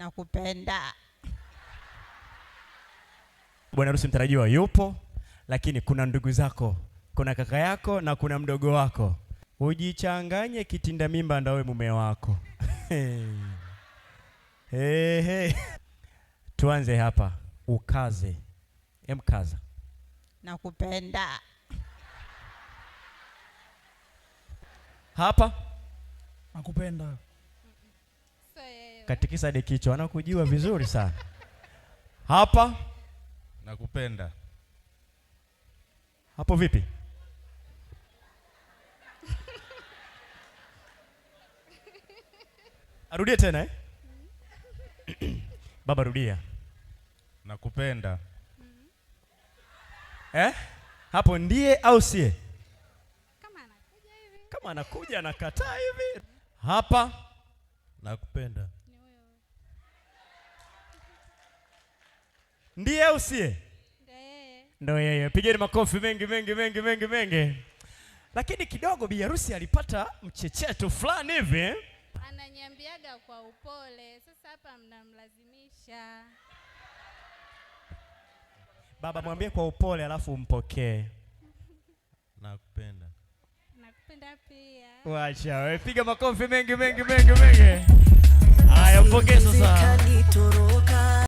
Nakupenda. Bwana harusi mtarajiwa yupo, lakini kuna ndugu zako, kuna kaka yako na kuna mdogo wako. Ujichanganye kitinda mimba ndawe mume wako. Hey, hey. Tuanze hapa, ukaze. Emkaza. Nakupenda. Hapa Nakupenda. So yeye. Katikisa hadi kichwa, anakujua vizuri sana. Hapa Nakupenda. Hapo vipi? Arudie tena eh? Baba rudia. Nakupenda. Eh? Hapo ndiye au sie? Kama anakuja hivi. Kama anakuja anakataa hivi. Hapa Nakupenda. Ni huyo. Ndiye au sie? Ndio yeye. Ndio yeye. Pigeni makofi mengi mengi mengi mengi mengi. Lakini kidogo bi harusi alipata mchecheto fulani hivi. Ananiambiaga kwa upole. Sasa hapa mnamlazimisha. Baba mwambie kwa upole alafu umpokee. Nakupenda. Nakupenda pia. Wacha wewe, piga makofi mengi mengi mengi mengi. Haya, mpokee sasa. Kanitoroka.